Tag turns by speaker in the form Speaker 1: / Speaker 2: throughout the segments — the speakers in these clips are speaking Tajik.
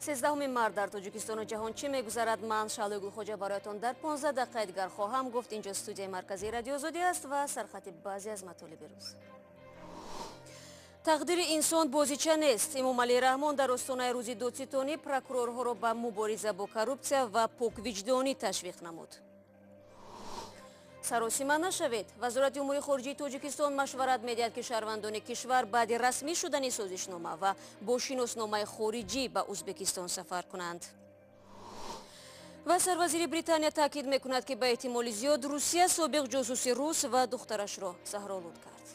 Speaker 1: 13 март дар Тоҷикистону ҷаҳон чӣ мегузарад? Ман Шаҳлои Гулхоҷа бароятон дар 15 дақиқаи дигар хоҳам гуфт. Инҷо студияи марказии Радиои Озодӣ аст ва сархати баъзе аз матолиби рӯз. Тақдири инсон бозича нест. Эмомалӣ Раҳмон дар остонаи рӯзи додситонӣ прокурорҳоро ба мубориза бо коррупсия ва поквиҷдонӣ ташвиқ намуд. Саросима нашавед. Вазорати умури хориҷии Тоҷикистон машварат медиҳад, ки шаҳрвандони кишвар баъди расмӣ шудани созишнома ва бо шиносномаи хориҷӣ ба Ӯзбекистон сафар кунанд. Ва сарвазири Британия таъкид мекунад, ки ба эҳтимоли зиёд Русия собиқ ҷосуси рус ва духтарашро заҳролуд кард.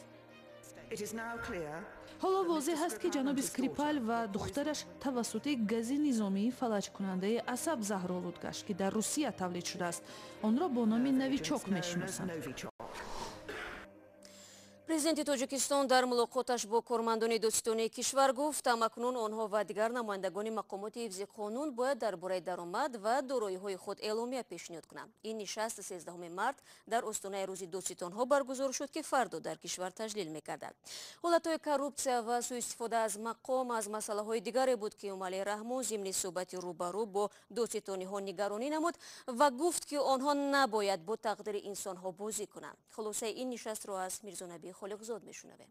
Speaker 2: Ҳоло возеҳ аст, ки ҷаноби Скрипал ва духтараш тавассути гази низомии фалаҷкунандаи асаб заҳролуд гашт, ки дар Русия тавлид шудааст. Онро бо номи Новичок мешиносанд.
Speaker 1: Президенти Тоҷикистон дар мулоқоташ бо кормандони додситонии кишвар гуфт, ҳамакнун онҳо ва дигар намояндагони мақомоти ҳифзи қонун бояд дар бораи даромад ва дороиҳои худ эъломия пешниҳод кунанд. Ин нишаст 13 март дар остонаи рӯзи додситонҳо баргузор шуд, ки фардо дар кишвар таҷлил мекардад. Ҳолатҳои коррупсия ва сӯистифода аз мақом аз масъалаҳои дигаре буд, ки Эмомалӣ Раҳмон зимни суҳбати рӯбарӯ бо додситониҳо нигаронӣ намуд ва гуфт, ки онҳо набояд бо тақдири инсонҳо бозӣ кунанд. Хулосаи ин нишастро аз Мирзонаби Холиқзод мешунавем.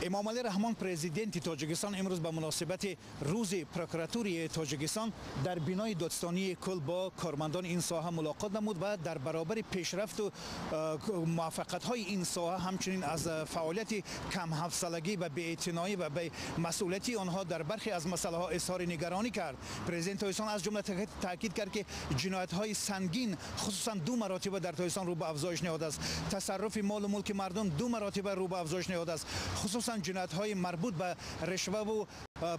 Speaker 3: Эмомалӣ Раҳмон, президенти Тоҷикистон, имрӯз ба муносибати рӯзи прокуратурии Тоҷикистон дар бинои додситонии кул бо кормандони ин соҳа мулоқот намуд ва дар баробари пешрафту муваффақиятҳои ин соҳа, ҳамчунин аз фаъолияти камҳафсалагӣ ва беэътиноӣ ва бемасъулияти онҳо дар бархе аз масъалаҳо изҳори нигаронӣ кард. Президенти Тоҷикистон аз ҷумла таъкид кард, ки ҷиноятҳои сангин хусусан ду маротиба дар Тоҷикистон рӯ ба афзоиш ниҳодааст, тасарруфи молу мулки мардум ду маротиба рӯ ба афзоиш ниҳодааст, хусусан ҷиноятҳои марбут ба ришваву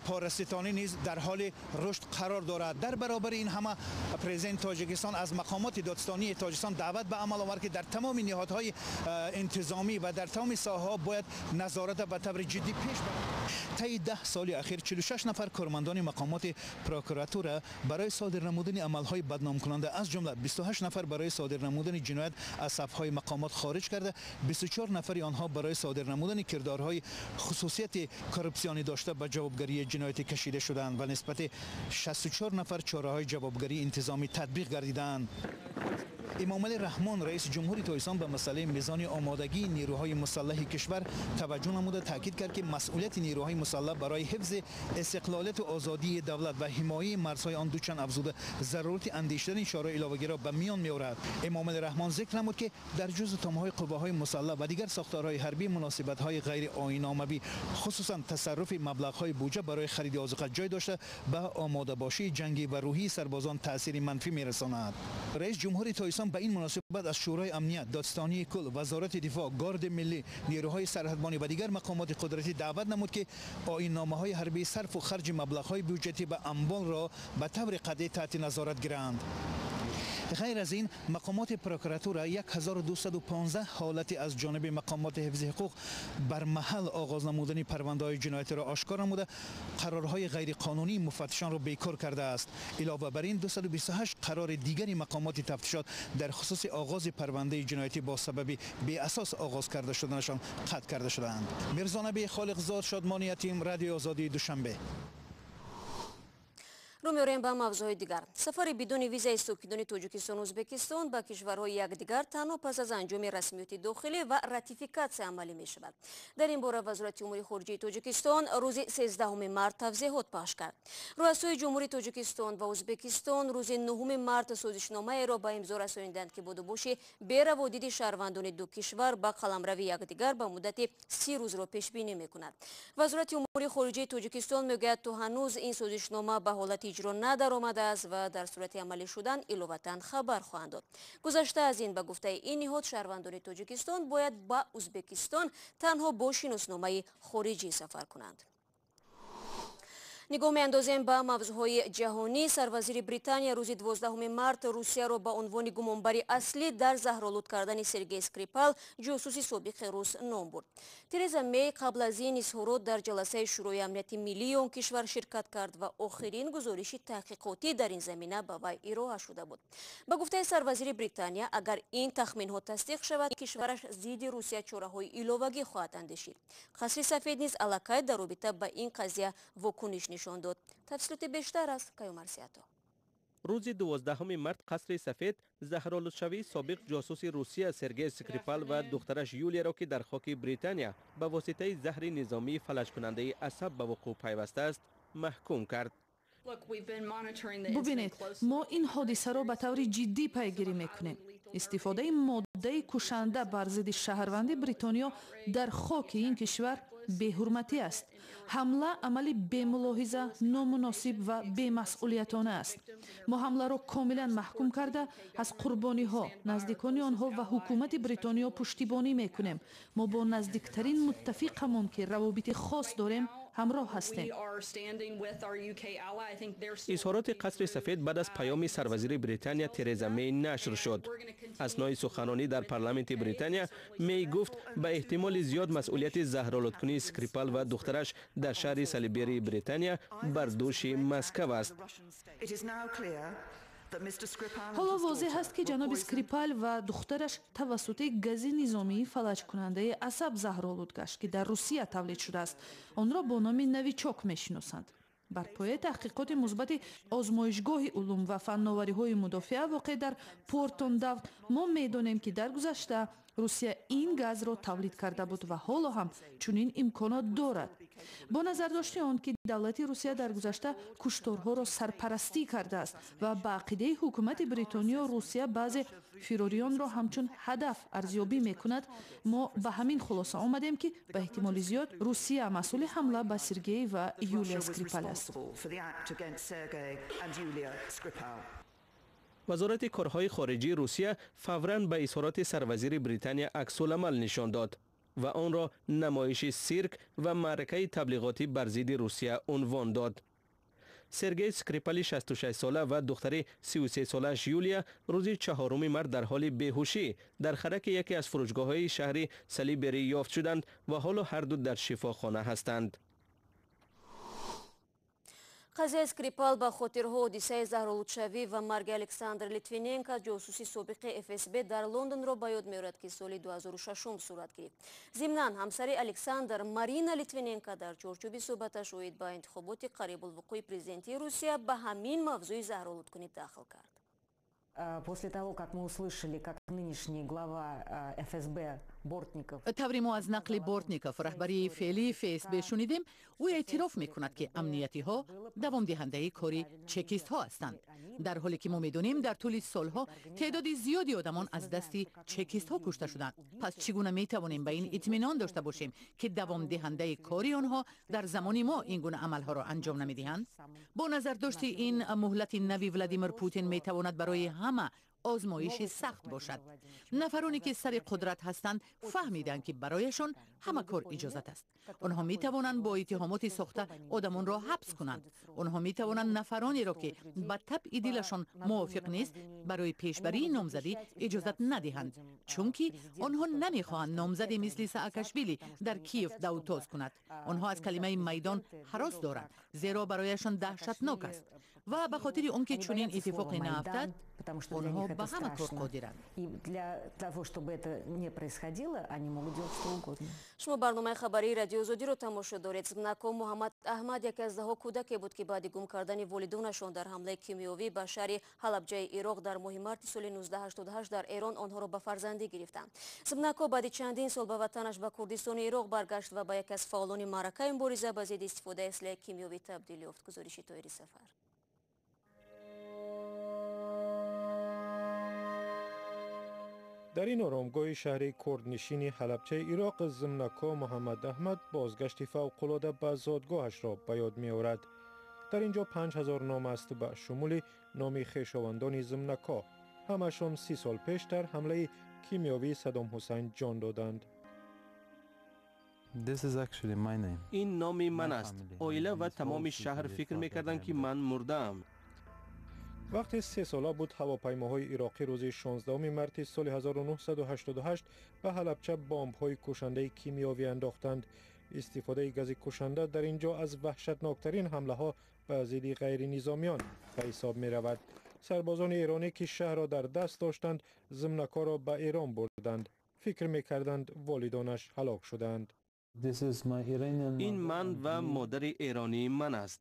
Speaker 3: пораситонӣ низ дар ҳоли рушд қарор дорад. Дар баробари ин ҳама президенти Тоҷикистон аз мақомоти додситонии Тоҷикистон даъват ба амал овард, ки дар тамоми ниҳодҳои интизомӣ ва дар тамоми соҳаҳо бояд назората ба таври ҷиддӣ пеш баранд. Таи 10 соли ахир 46 нафар кормандони мақомоти прокуратура барои содир намудани амалҳои бадномкунанда, аз ҷумла 28 нафар барои содир намудани ҷиноят аз сафҳои мақомот хориҷ карда, 24 нафари онҳо барои содир намудани кирдорҳои хусусияти коррупсионӣ дошта ба ҷавобгарии ҷиноятӣ кашида шуданд ва нисбати 64 нафар чораҳои ҷавобгарии интизомӣ татбиқ гардиданд. Эмомалӣ Раҳмон, раиси ҷумҳури Тоҷикистон, ба масъалаи мизони омодагии нерӯҳои мусаллаҳи кишвар таваҷҷӯҳ намуда таъкид кард, ки масъулияти нерӯҳои мусаллаҳ барои ҳифзи истиқлолияту озодии давлат ва ҳимояи марзҳои он дучанд афзуда зарурати андешидани чораҳои иловагиро ба миён меорад. Эмомалӣ Раҳмон зикр намуд, ки дар ҷузъу томҳои қувваҳои мусаллаҳ ва дигар сохторҳои ҳарбӣ муносибатҳои ғайриоиномавӣ, хусусан тасарруфи маблағҳои буҷа барои хариди озуқа ҷой дошта, ба омодабошии ҷангӣ ва рӯҳии сарбозон таъсири манфӣ мерасонад. Раис ҷумҳури Тоҷикистон ба ин муносибат аз Шӯрои амният, додситонии кул, Вазорати дифоъ, Гарди миллӣ, нерӯҳои сарҳадбонӣ ва дигар мақомоти қудратӣ даъват намуд, ки оинномаҳои ҳарбии сарфу харҷи маблағҳои бюҷетӣ ва амволро ба таври қатъӣ таҳти назорат гиранд. Ғайр аз ин мақомоти прокуратура 1215 ҳолати аз ҷониби мақомоти ҳифзи ҳуқуқ бар маҳал оғоз намудани парвандаҳои ҷиноятиро ошкор намуда, қарорҳои ғайриқонунии муфаттишонро бекор кардааст. Илова бар ин 228 қарори дигари мақомоти тафтишот дар хусуси оғози парвандаи ҷиноятӣ бо сабаби беасос оғоз карда шуданашон қатъ карда шудаанд. Мирзонаби Холиқзод, Шодмони Ятим, Радиои Озодии, Душанбе.
Speaker 1: Рӯ меорем ба мавзӯъҳои дигар. Сафари бидуни визаи сокинони Тоҷикистону Ӯзбекистон ба кишварҳои якдигар танҳо пас аз анҷоми расмиёти дохилӣ ва ратификатсия амалӣ мешавад. Дар ин бора Вазорати умури хориҷии Тоҷикистон рӯзи 13 март тавзеҳот пахш кард. Рӯасои Ҷумҳурии Тоҷикистон ва Ӯзбекистон рӯзи 9 март созишномаеро ба имзо расониданд, ки будубоши бераводиди шаҳрвандони ду кишвар ба қаламрави якдигар ба муддати 30 рӯзро пешбинӣ мекунад. Вазорати умури хориҷии Тоҷикистон мегӯяд, то ҳанӯз ин созишнома ба ҳолати иҷро надаромадааст ва дар сурати амалӣ шудан иловатан хабар хоҳанд дод. Гузашта аз ин, ба гуфтаи ин ниҳод, шаҳрвандони Тоҷикистон бояд ба Ӯзбекистон танҳо бо шиносномаи хориҷӣ сафар кунанд. Нигоҳ меандозем ба мавзӯъҳои ҷаҳонӣ. Сарвазири Британия рӯзи 12 март Русияро ба унвони гумонбари аслӣ дар заҳролуд кардани Сергей Скрипал, ҷосуси собиқи рус, ном бурд. Тереза Мей қабл аз ин изҳорот дар ҷаласаи Шӯрои амнияти миллии он кишвар ширкат кард ва охирин гузориши таҳқиқотӣ дар ин замина ба вай ироа шуда буд. Ба гуфтаи сарвазири Британия, агар ин тахминҳо тасдиқ шавад, кишвараш зидди Русия чораҳои иловагӣ хоҳад андешид. Қасри Сафед низ аллакай дар робита ба ин қазия вокуниш нишон дод. Тафсилоти бештар аз Каюмарс Ято.
Speaker 4: Рӯзи 12 март Қасри Сафед заҳролудшавии собиқ ҷосуси Русия Сергей Скрипал ва духтараш Юлияро, ки дар хоки Британия ба воситаи заҳри низомии фалаҷкунандаи асаб ба вуқӯъ пайвастааст, маҳкум кард.
Speaker 2: Бубинед, мо ин ҳодисаро ба таври ҷиддӣ пайгирӣ мекунем. Истифодаи моддаи кушанда бар зидди шаҳрванди Бритониё дар хоки ин кишвар беҳурматӣ аст. Ҳамла амали бемулоҳиза, номуносиб ва бемасъулиятона аст. Мо ҳамларо комилан маҳкум карда, аз қурбониҳо, наздикони онҳо ва ҳукумати Бритониё пуштибонӣ мекунем. Мо бо наздиктарин муттафиқамон, ки равобити хос дорем, ҳамроҳ ҳастем.
Speaker 4: Изҳороти Қасри Сафед баъд аз паёми сарвазири Британия Тереза Мей нашр шуд. Аснои суханронӣ дар парламенти Британия Мей гуфт, ба эҳтимоли зиёд масъулияти заҳролудкунии Скрипал ва духтараш дар шаҳри Салиберии Британия бар дӯши Москав аст.
Speaker 2: Ҳоло возеҳ аст, ки ҷаноби Скрипал ва духтараш тавассути гази низомии фалаҷкунандаи асаб заҳролуд гашт, ки дар Русия тавлид шудааст. Онро бо номи Новичок мешиносанд. Бар пояи таҳқиқоти мусбати озмоишгоҳи улум ва фанновариҳои мудофиа воқеъ дар Портон-Даун мо медонем, ки дар гузашта Русия ин газро тавлид карда буд ва ҳоло ҳам чунин имконот дорад. Бо назардошти он, ки давлати Русия дар гузашта кушторҳоро сарпарастӣ кардааст ва ба ақидаи ҳукумати Бритониё Русия баъзе фирорионро ҳамчун ҳадаф арзёбӣ мекунад, мо ба ҳамин хулоса омадем, ки ба эҳтимоли зиёд Русия масъули ҳамла ба Сергей ва Юлия Скрипал аст.
Speaker 4: Вазорати корҳои хориҷии Русия фавран ба изҳороти сарвазири Британия аксуламал нишон дод ва онро намоиши сирк ва маъракаи таблиғотӣ бар зидди Русия унвон дод. Сергей Скрипали 66-сола ва духтари 33-солааш Юлия рӯзи 4 март дар ҳоли беҳушӣ дар хараки яке аз фурӯшгоҳҳои шаҳри Салибери ёфт шуданд ва ҳоло ҳарду дар шифохона ҳастанд.
Speaker 1: Қазияи Скрипал ба хотирҳо ҳодисаи заҳролудшавӣ ва марги Александр Литвиненко, ҷосуси собиқи ФСБ дар Лондонро ба ёд меорад, ки соли 2006 сурат гирифт. Зимнан, ҳамсари Александр Марина Литвиненко дар чорчӯби суҳбаташ оид ба интихоботи қарибулвуқӯи президентии Русия ба ҳамин мавзӯи заҳролудкунӣ дахл кард.
Speaker 5: После того, как мы услышали, как нынешний глава ФСБ Бортников...
Speaker 6: Тавре мо аз нақли Бортников, раҳбарии феълии ФСБ, шунидем, ӯ эътироф мекунад, ки амниятиҳо давомдиҳандаи кори чекистҳо ҳастанд. Дар ҳоле ки мо медонем, дар тӯли солҳо теъдоди зиёди одамон аз дасти чекистҳо кушта шуданд. Пас чӣ гуна метавонем ба ин итминон дошта бошем, ки давомдиҳандаи кори онҳо дар замони мо ин гуна амалҳоро анҷом намедиҳанд? Бо назардошти ин, муҳлати нави Владимир Путин метавонад барои ҳама озмоиши сахт бошад. Нафароне ки сари қудрат ҳастанд, фаҳмиданд, ки барояшон ҳама кор иҷозат аст. Онҳо метавонанд бо иттиҳомоти сохта одамонро ҳабс кунанд. Онҳо метавонанд нафаронеро, ки ба табъи дилашон мувофиқ нест, барои пешбарии номзадӣ иҷозат надиҳанд, чунки онҳо намехоҳанд номзаде мисли Саакашвили дар Киев давтоз кунад. Онҳо аз калимаи майдон ҳарос доранд, зеро барояшон даҳшатнок аст. Ва ба хотири он ки чунин иттифоқе наафтад, онҳо ба ҳама кор қодиранд.
Speaker 1: Шумо барномаи хабарии Радиои Озодиро тамошо доред. Зимнако Муҳаммад Аҳмад яке аз даҳҳо кӯдаке буд, ки баъди гум кардани волидонашон дар ҳамлаи кимиёвӣ ба шаҳри Ҳалабҷаи Ироқ дар моҳи марти соли 1988 дар Эрон онҳоро ба фарзандӣ гирифтанд. Зимнако баъди чандин сол ба ватанаш, ба Курдистони Ироқ, баргашт ва ба яке аз фаъолони маъракаи мубориза ба зидди истифодаи аслиҳаи кимиёвӣ табдил ёфт. Гузориши Тоҳири Сафар.
Speaker 7: Дар ин оромгоҳи шаҳри курднишини Ҳалабчаи Ироқ Зимнако Муҳаммад Аҳмад бозгашти фавқулода ба зодгоҳашро ба ёд меорад. Дар ин ҷо 5000 ном аст, ба шумули номи хешовандони Зимнако. Ҳамашон 30 сол пеш дар ҳамлаи кимиёвии Саддом Ҳусайн ҷон доданд.
Speaker 4: Ин номи ман аст. Оила ва тамоми шаҳр фикр мекарданд, ки ман мурдаам.
Speaker 7: Вақте 3 сола буд, ҳавопаймоҳои ироқӣ рӯзи 16 марти соли 1988 ба Ҳалабча бомбҳои кушандаи кимиёвӣ андохтанд. Истифодаи гази кушанда дар ин ҷо аз ваҳшатноктарин ҳамлаҳо ба зидди ғайринизомиён ба ҳисоб меравад. Сарбозони эронӣ, ки шаҳрро дар даст доштанд, Зимнакоро ба Эрон бурданд. Фикр мекарданд, волидонаш ҳалок шуданд.
Speaker 4: Ин ман ва модари эронии ман аст.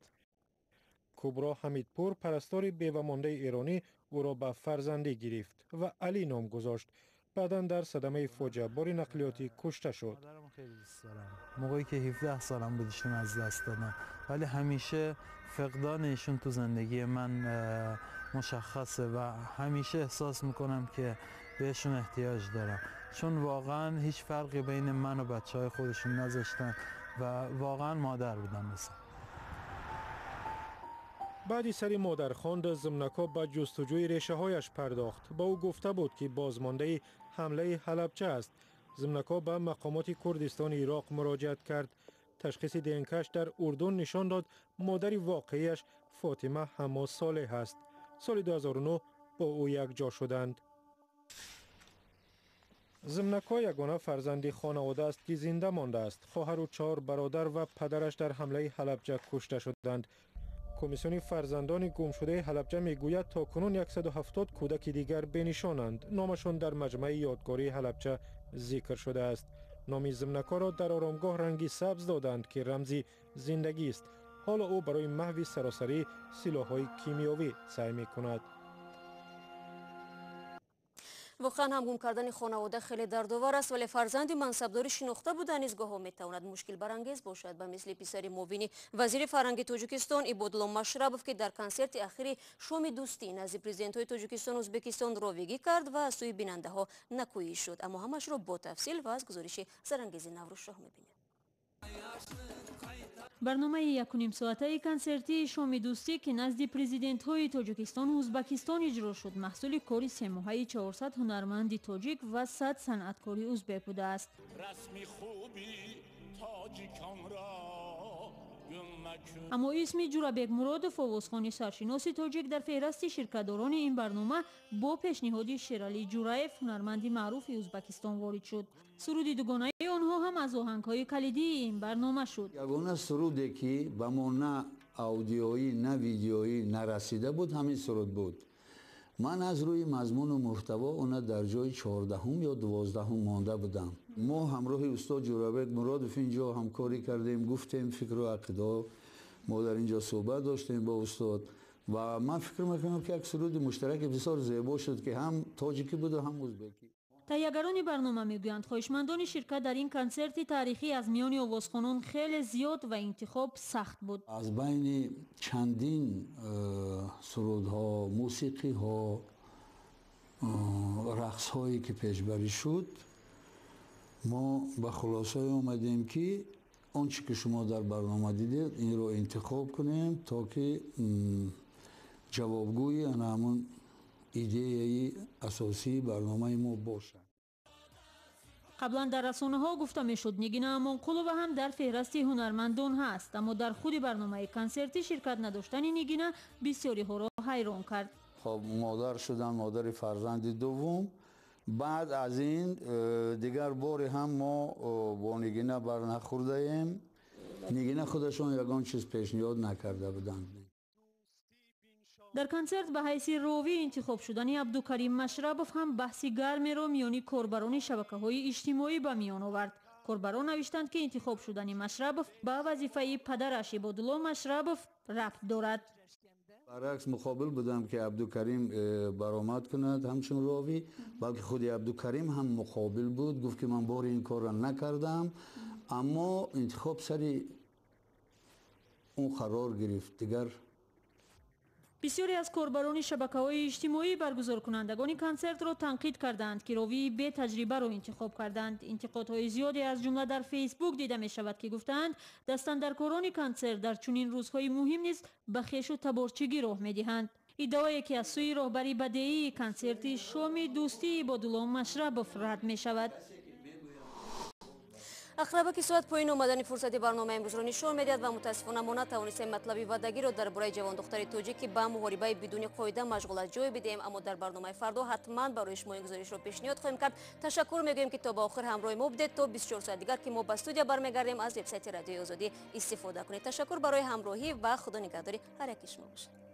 Speaker 7: Кубро Ҳамидпур, парастори бевамондаи эронӣ, ӯро ба фарзандӣ гирифт ва Алӣ ном гузошт. Баъдан дар садамаи фоҷиабори нақлиётӣ кушта шуд.
Speaker 8: موقعی که 17 سالم بود ایشون از دست دادم، ولی همیشه فقدان ایشون تو زندگی من مشخصه و همیشه احساس میکنم که بهشون احتیاج دارم، چون واقعا هیچ فرقی بین من و بچه های خودشون نذاشتن و واقعا مادر بودن مثلا.
Speaker 7: Баъди сари модар хонд, Зимнако ба ҷустуҷӯи решаҳояш пардохт. Ба ӯ гуфта буд, ки бозмондаи ҳамлаи Ҳалабча аст. Зимнако ба мақомоти Курдистони Ироқ муроҷиат кард. Ташхиси ДНКаш дар Урдун нишон дод, модари воқеияш Фотима Ҳамо Солеҳ аст. Соли 2009 бо ӯ якҷо шуданд. Зимнако ягона фарзанди хонавода аст, ки зинда мондааст. Хоҳару чор бародар ва падараш дар ҳамлаи Ҳалабҷа кушта шуданд. Комиссиони фарзандони гумшудаи Ҳалабҷа мегӯяд, то кунун 170 кӯдаки дигар бенишонанд. Номашон дар маҷмӯаи ёдгории Ҳалабҷа зикр шудааст. Номи Зимнакоро дар оромгоҳ ранги сабз доданд, ки рамзи зиндагист. Ҳоло ӯ барои маҳви саросарии силоҳҳои кимиёвӣ саъй мекунад.
Speaker 1: Воқеан ҳам, гум кардани хонавода хеле дардовар аст, вале фарзанди мансабдори шинохта буда низ гоҳо метавонад мушкилбарангез бошад, ба мисли писари муовини вазири фарҳанги Тоҷикистон Ибодулло Машрабов, ки дар консерти ахири Шоми дӯстӣ назди президентҳои Тоҷикистону Ӯзбекистон ровигӣ кард ва аз сӯи бинандаҳо накӯӣ шуд. Аммо ҳамашро бо тафсил ва аз гузориши Зарангези Наврӯзшоҳ мебинем.
Speaker 9: Барномаи якунимсоатаи консертии Шоми дӯстӣ, ки назди президентҳои Тоҷикистону Ӯзбакистон иҷро шуд, маҳсули кори семоҳаи 400 ҳунарманди тоҷик ва 100 санъаткори узбек будааст.
Speaker 10: Расми хуби тоҷиконро.
Speaker 9: Аммо исми Ҷурабек Муродов, овозхони саршиноси тоҷик, дар феҳрасти ширкатдорони ин барнома бо пешниҳоди Шералӣ Ҷураев, ҳунарманди маъруфи Ӯзбакистон, ворид шуд. Суруди дугонаи онҳо ҳам аз оҳангҳои калидии ин барнома шуд.
Speaker 11: Ягона суруде, ки ба мо на аудиоӣ, на видеоӣ нарасида буд, ҳамин суруд буд. Ман аз рӯи мазмуну муҳтаво она дар ҷои 14-ум ё 12-ум монда будам. Мо ҳамроҳи устод Ҷурабек Муродов ин ҷо ҳамкорӣ кардем, гуфтем фикру ақидаҳо, мо дар ин ҷо суҳбат доштем бо устод ва ман фикр мекунам, ки як суруди муштараки бисёр зебо шуд, ки ҳам тоҷикӣ буду ҳам узбекӣ.
Speaker 9: Таҳиягарони барнома мегӯянд, хоҳишмандони ширкат дар ин консерти таърихӣ аз миёни овозхонон хеле зиёд ва интихоб сахт буд.
Speaker 11: Аз байни чандин сурудҳо, мусиқиҳо, рақсҳое, ки пешбарӣ шуд, мо ба хулосае омадем, ки он чӣ ки шумо дар барнома дидед, инро интихоб кунем, то ки ҷавобгӯи ана ҳамун идеяи асосии барномаи мо бошад.
Speaker 9: Қаблан дар расонаҳо гуфта мешуд, Нигина Амонқулова ҳам дар феҳрасти ҳунармандон ҳаст, аммо дар худи барномаи консертӣ ширкат надоштани Нигина бисёриҳоро ҳайрон кард.
Speaker 11: Хоб, модар шудам, модари фарзанди дуввум. Баъд аз ин дигар боре ҳам мо бо Нигина барнахӯрдаем. Нигина худашон ягон чиз пешниҳод накарда буданд.
Speaker 9: Дар консерт ба ҳайси ровӣ интихоб шудани Абдукарим Машрабов ҳам баҳси гармеро миёни корбарони шабакаҳои иҷтимоӣ ба миён овард. Корбарон навиштанд, ки интихоб шудани Машрабов ба вазифаи падараш Ибодулло Машрабов рабт дорад.
Speaker 11: Баръакс, муқобил будам, ки Абдукарим баромад кунад ҳамчун ровӣ, балки худи Абдукарим ҳам муқобил буд, гуфт, ки ман бори ин корро накардам, аммо интихоб сари он қарор гирифт дигар.
Speaker 9: Бисёре аз корбарони шабакаҳои иҷтимоӣ баргузоркунандагони консертро танқид карданд, ки ровии бетаҷрибаро интихоб карданд. Интиқодҳои зиёде, аз ҷумла дар Фейсбук, дида мешавад, ки гуфтаанд, дастандаркорони консерт дар чунин рӯзҳои муҳим низ ба хешу таборчигӣ роҳ медиҳанд, иддаое ки аз сӯи роҳбари бадеии консерти Шоми дӯстии Ибодулло Машрабов рад мешавад.
Speaker 1: Ақрабаки соат поён омадани фурсати барномаи имрӯзро нишон медиҳад ва мутаассифона мо натавонистем матлаби ваъдагиро дар бораи ҷавондухтари тоҷик, ки ба муҳорибаи бидуни қоида машғул аст, ҷой бидиҳем, аммо дар барномаи фардо ҳатман барои шумо ин гузоришро пешниҳод хоҳем кард. Ташаккур мегӯем, ки то ба охир ҳамроҳи мо будед. То 24 соат дигар, ки мо ба студия бармегардем, аз вебсайти Радиои Озодӣ истифода кунед. Ташаккур барои ҳамроҳӣ ва Худо нигаҳдори ҳар яки шумо бошад.